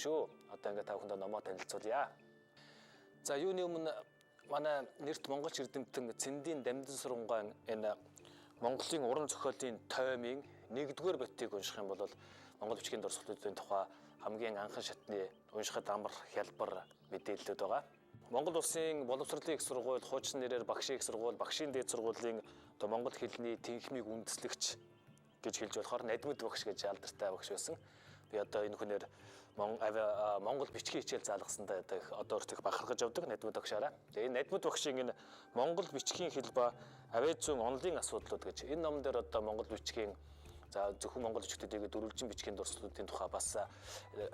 шүү. Одоо ингээд та бүхэндээ номоо танилцуулъя. За, юуны өмнө манай нэрт монголч эрдэмтэн Цэндийн Дамдин Сурангайн энэ Монголын уран зохиолын тоймын нэгдүгээр ботыг унших юм бол монгол бичгийн дурсгалуудын тухай хамгийн анхан шатны уншихад амар хялбар мэдээллүүд байгаа. Монгол улсын боловсролын их сургууль, хуучин нэрээр багшийн их сургууль, багшийн дээд сургуулийн одоо монгол хэлний тэнхимийг үндэслэгч гэж хэлж болохоор Надмид багш гэж алдартай багш байсан. Би одоо энэ хүнээр монгол бичгийн хичээл заалгасандаа одоо их одоо хүртэх бахархаж явдаг Надмид багшаараа. Тэгээ энэ Надмид багшийн энэ «Монгол бичгийн хэл ба авиа зүйн онолын асуудлууд» гэж энэ ном дээр одоо монгол бичгийн, за, зөвхөн монгол бичгтүүдийг дөрвөлжин бичгийн дурсгалуудын тухай бас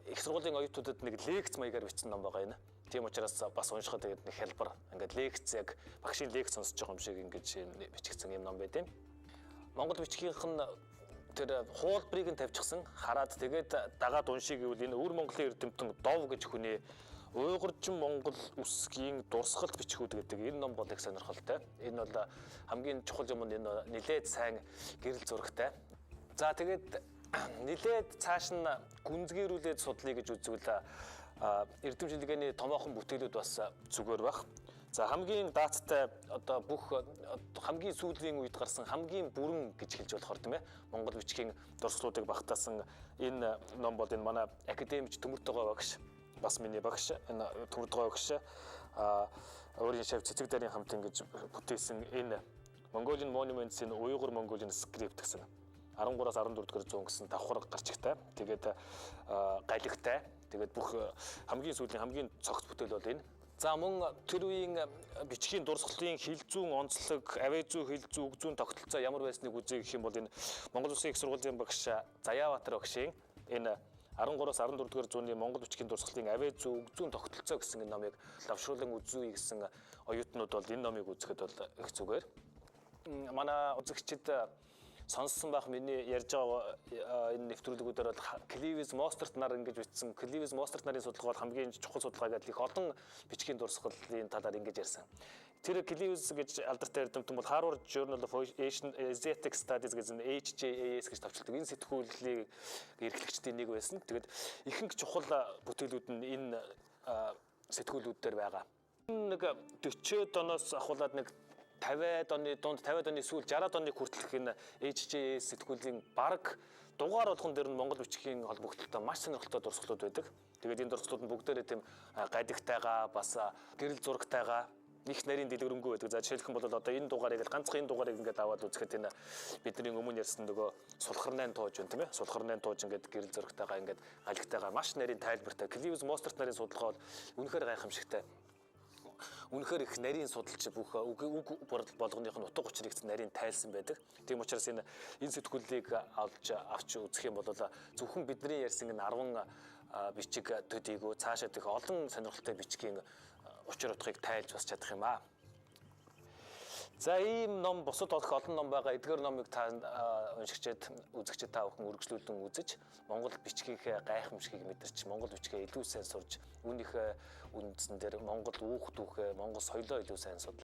их сургуулийн оюутнуудад нэг лекц маягаар бичсэн ном байгаа энэ. Тийм учраас бас уншихад тэгээд нэг хялбар, ингээд лекц, яг багшийн лекц сонсож байгаа юм шиг ингэж бичигдсэн юм ном байт юм. Монгол бичгийнх нь тэр хуулбарыг нь тавьчихсан, хараад тэгээд дагаад уншия гэвэл энэ өвөр Монголын эрдэмтэн Дов гэж хүний «Уйгуржин Монгол үсгийн дурсгалт бичгүүд» гэдэг энэ ном бол их сонирхолтой. Энэ бол хамгийн чухал юм нь энэ нилээд сайн гэрэл зурагтай. За, тэгээд нилээд цааш нь гүнзгийрүүлээд судлая гэж үзвэл эрдэм шинжилгээний томоохон бүтээлүүд бас зүгээр байх. За, хамгийн даацтай, одоо бүх хамгийн сүүлийн үед гарсан, хамгийн бүрэн гэж хэлж болохоор, тийм ээ, монгол бичгийн дурсгалуудыг багтаасан энэ ном бол энэ манай академич Төмөртөгөө багш, бас миний багш, энэ Төмөртөгөө багш өөрийн шав Цэцэг дарын хамт ингэж бүтээсэн энэ «Mongolian Monuments in Uyghur Mongolian Script» гэсэн 13-аас 14 дугаар зуун гэсэн давхар гарчигтай. Тэгээд галигтай. Тэгээд бүх хамгийн сүүлийн хамгийн цогц бүтээл бол энэ. За, мөн тэр үеийн бичгийн дурсгалын хэл зүүн онцлог, авиа зүй хэл зүй, үг зүүн тогтолцоо ямар байсныг үзье гэх юм бол энэ Монгол Улсын их сургуулийн багш Заяабаатар багшийн энэ «13-аас 14 дугаар зууны монгол бичгийн дурсгалын авиа зүй, үг зүүн тогтолцоо» гэсэн энэ номыг лавшруулан үзье гэсэн оюутнууд бол энэ номыг үзэхэд бол их зүгээр. Манай үзэгчид сонссон байх, миний ярьж байгаа энэ нэвтрүүлгүүдээр бол Клевис Мостерт нар ингэж бичсэн. Клевис Мостерт нарын судалгаа бол хамгийн чухал судалгаа гэдэг их олон бичгийн дурсгалын талаар ингэж ярьсан. Тэр Клевис гэж алдартай эрдэмтэн бол Harvard Journal of Asian Asiatic Studies гэсэн HJAS гэж товчилдог энэ сэтгүүлийг эрхлэгчдийн нэг байсан. Тэгээд ихэнх чухал бүтээлүүд нь энэ сэтгүүлүүд дээр байгаа. Нэг 40-од оноос ахуулаад нэг 50-ад оны дунд, 50-ад оны сүүл, 60-ад оны хүртэлх энэ HJAS сэтгүүлийн баг дугаар болгон дээр нь монгол бичгийн холбогдлолтой маш сонирхолтой дурсгалууд байдаг. Тэгээд энэ дурсгалууд нь бүгдээрээ тийм гадигтайгаа, бас гэрэл зурагтайгаа их нарийн дэлгэрэнгүй байдаг. За, жишээлх юм бол одоо энэ дугаарыг л ганцхан энэ дугаарыг ингээд аваад үзэхэд энэ бидний өмнө ярьсан нөгөө Сулхарнайн тууж байна, тийм ээ. Сулхарнайн тууж ингээд гэрэл зурагтайгаа, ингээд галигтайгаа маш нарийн тайлбартай. Клевис Мостерт нарын судалгаа бол үнэхээр гайхамшигтай, үнэхээр их нарийн судалж бүх үг үг болгоных нь утга учирыг нарийн тайлсан байдаг. Тийм учраас энэ сэтгүүлийг олж авч үзэх юм бол зөвхөн бидний ярьсан энэ 10 бичиг төдийгөө цаашаад их олон сонирхолтой бичгийн учир утгыг тайлж бас чадах юм аа. За, ийм ном, бусад их олон ном байгаа. Эдгээр номыг та уншигчид, үзэгчид та бүхэн үргэлжлүүлэн үзэж, монгол бичгийнхээ гайхамшигыг мэдэрч, монгол бичгээ илүү сайн сурж, үүнийхээ үндсэн дээр монгол түүх түүхээ, монгол соёлоо илүү сайн судлаа.